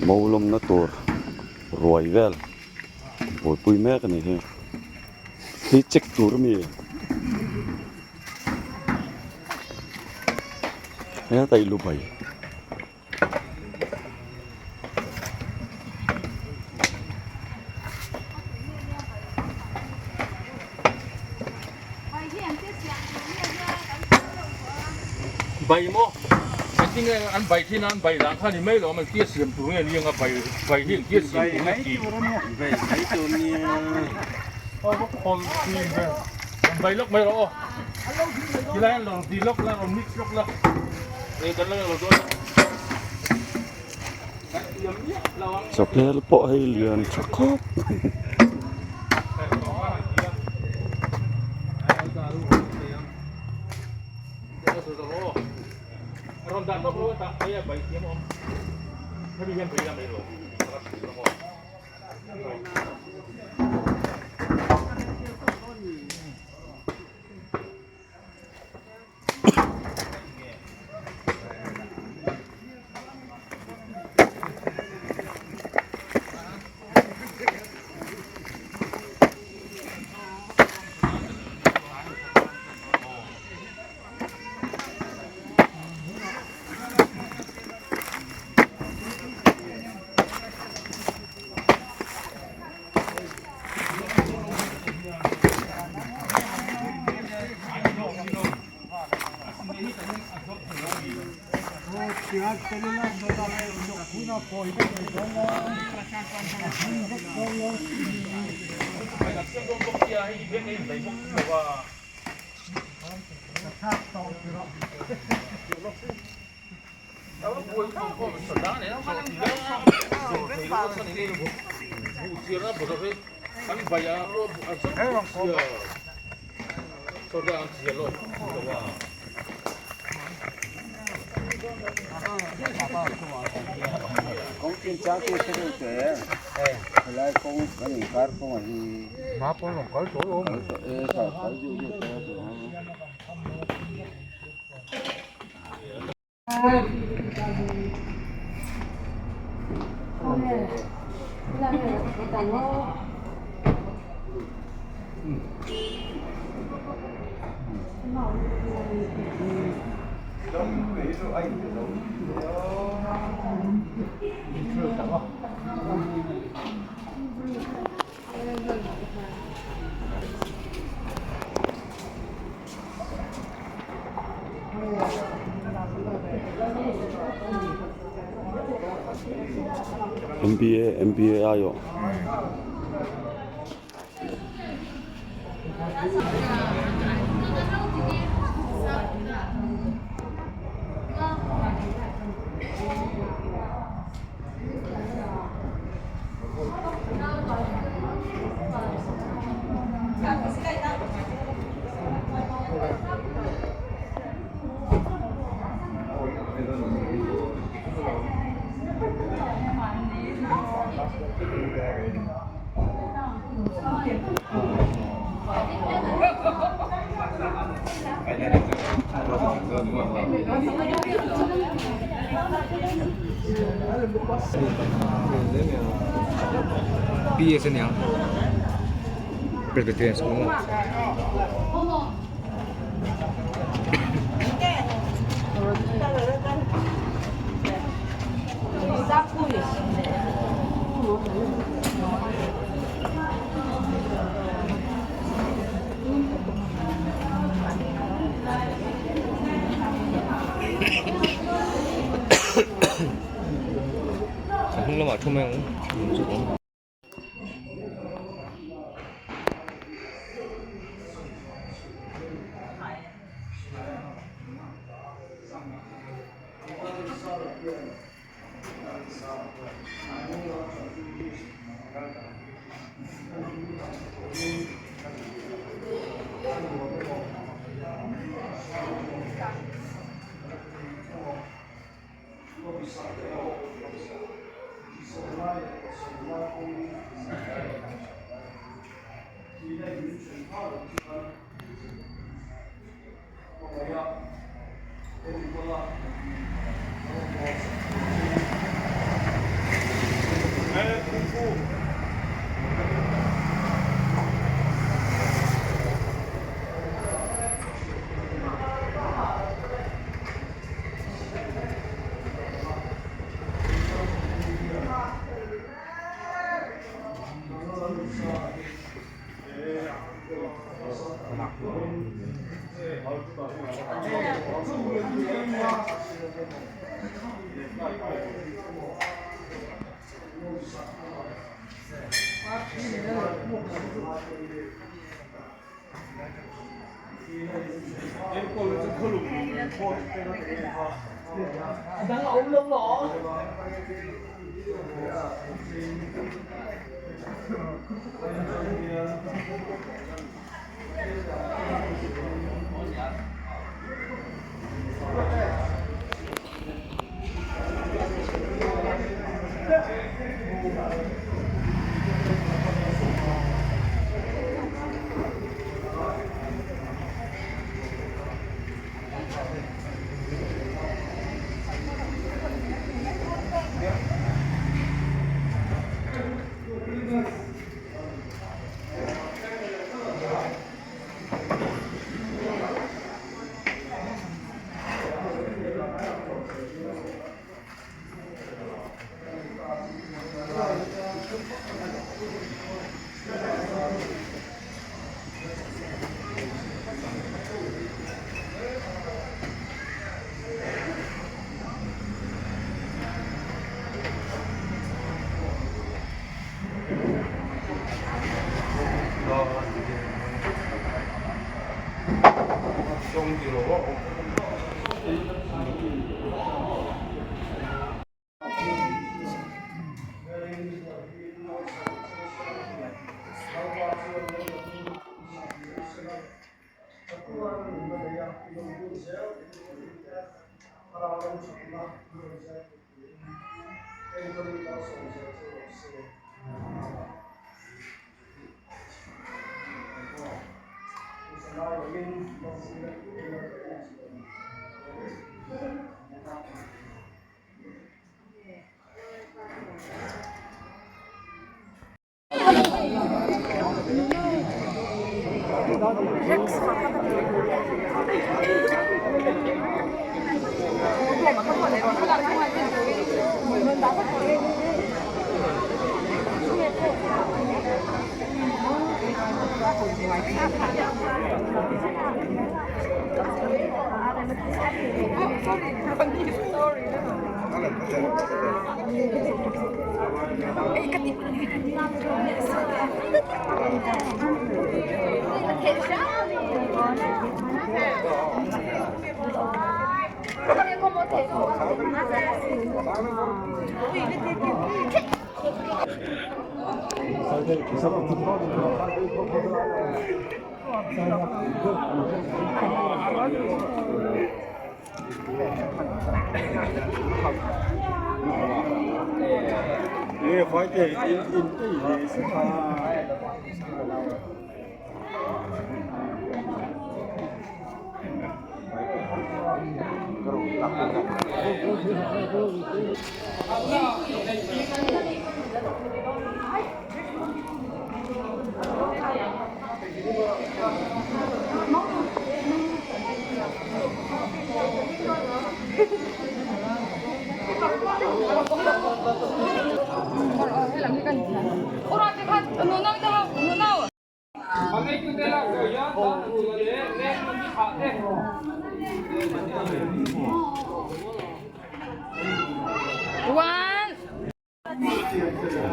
Mo lawmna tur ruai vel buaipui mek a ni hi hi check tur a mi heta i lu bai. Bai maw engtin nge an bai thin a an bai dan kha ni mai lo a tia siam tur nge ni anga bai bai hi engtia siam tur nge tih bai mai tur nia bai lawk mai rawh aw tilai hian lo di lawk la rawn mix lawk la. Chawhmel pawh hei lian tha khawp mai. MBA MBA aiawh. PS aniang Presbyterian School a hnung lamah thu mai ang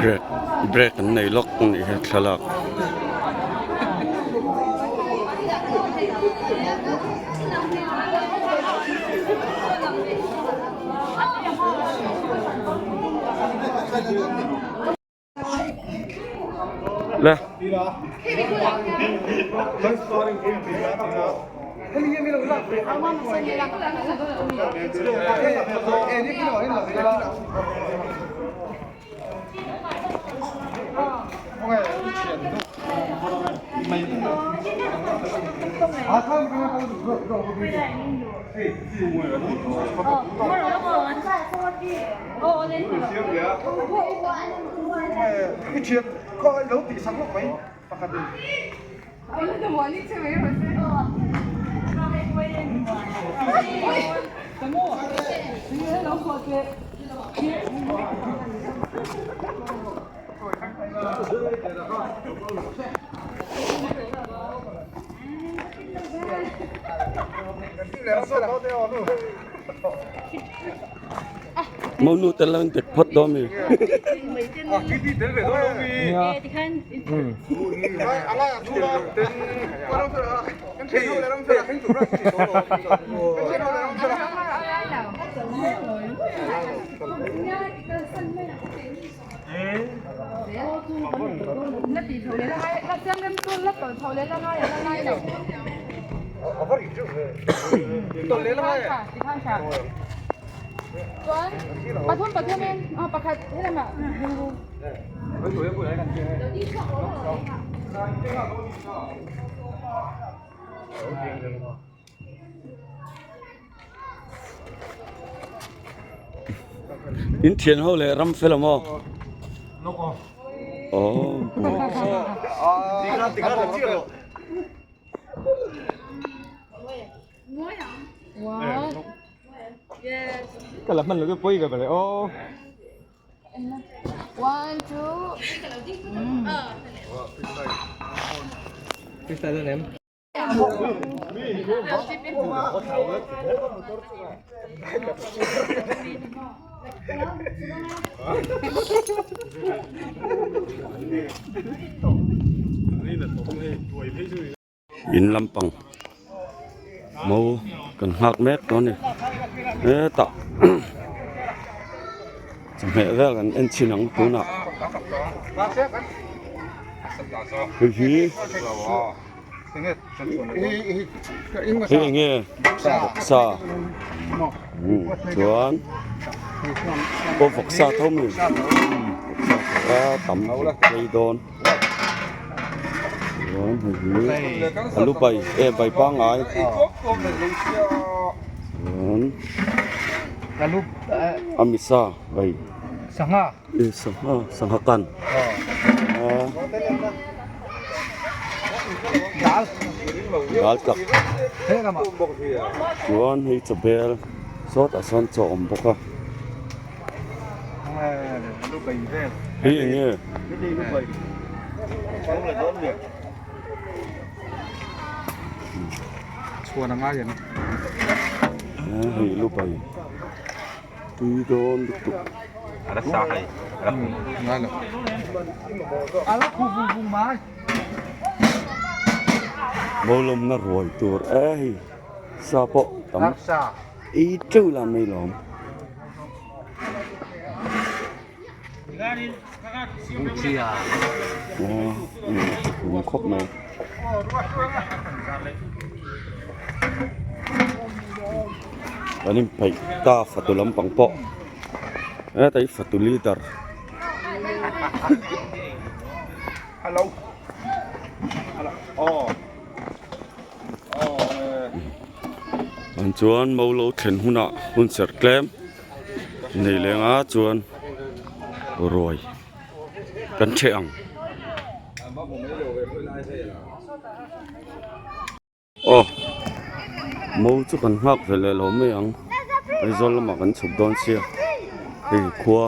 Break break an nei lawk a nih hi thlalak. Le. Monu tel lo in tek phawt dawn mi. In thian ho leh ram fel awm aw. Aw. Ka la hman lo chu pawi ka bale aw. Freestyle dawn em? In lampang mo kan nghak mek tawh a ni hetah chawhmeh vel kan en chhin ang tunah hei hi hei eng nge vawksa chuan aw vawksa tho mai vawksa tam phei dawn. Chuan hei hi alu bai e bai pangngai chuan a misa bai sangha e sangha sangha kan dal dal tak chuan hei chawbel sawtah sawn chaw a awm bawk a. Hei eng nge? Chhuan a ngai em? Hei lu bai tui dawn lutuk. A la sa hei. A la ngai lo. A la khu vung vung mai. Bawlawmna ruai tur e hei sa pawh tam. Ei teuh la mai lawm. Aw khawp mai. Kan inpeih ta fatu lampang pawh heta hi fatu leader. An chuan mo lo thlen hunah hun serh tlem nei leng a chuan ruai kan ṭheh ang. Aw mo chu kan nghak ve leh lo mai ang Aizawl lamah kan chhuk dawn sia hei khua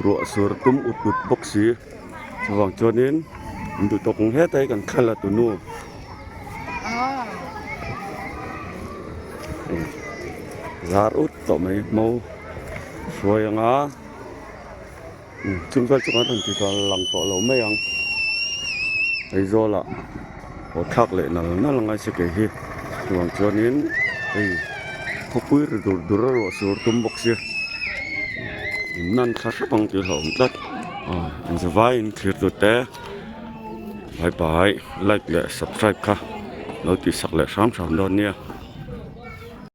ruah sur tum ut ut bawk si chuvang chuanin an duh tawk ang hetah hi kan thla la tunu. Zar ut tawh mai hmo hruai anga chung vel chu kan rawn ti tawh lang tawh lo mai ang Aizawl ah aw thlak leh nal nal angai se kei hi chuvang chuanin hei khawpui ri dur dur a ruah sur tum bawk sia in nan thla hrep ang tih a hlauhawm tlat aw inzavaiin thlir tute. Bye bye like leh subscribe kha lo tihsak leh hram hram dawn nia.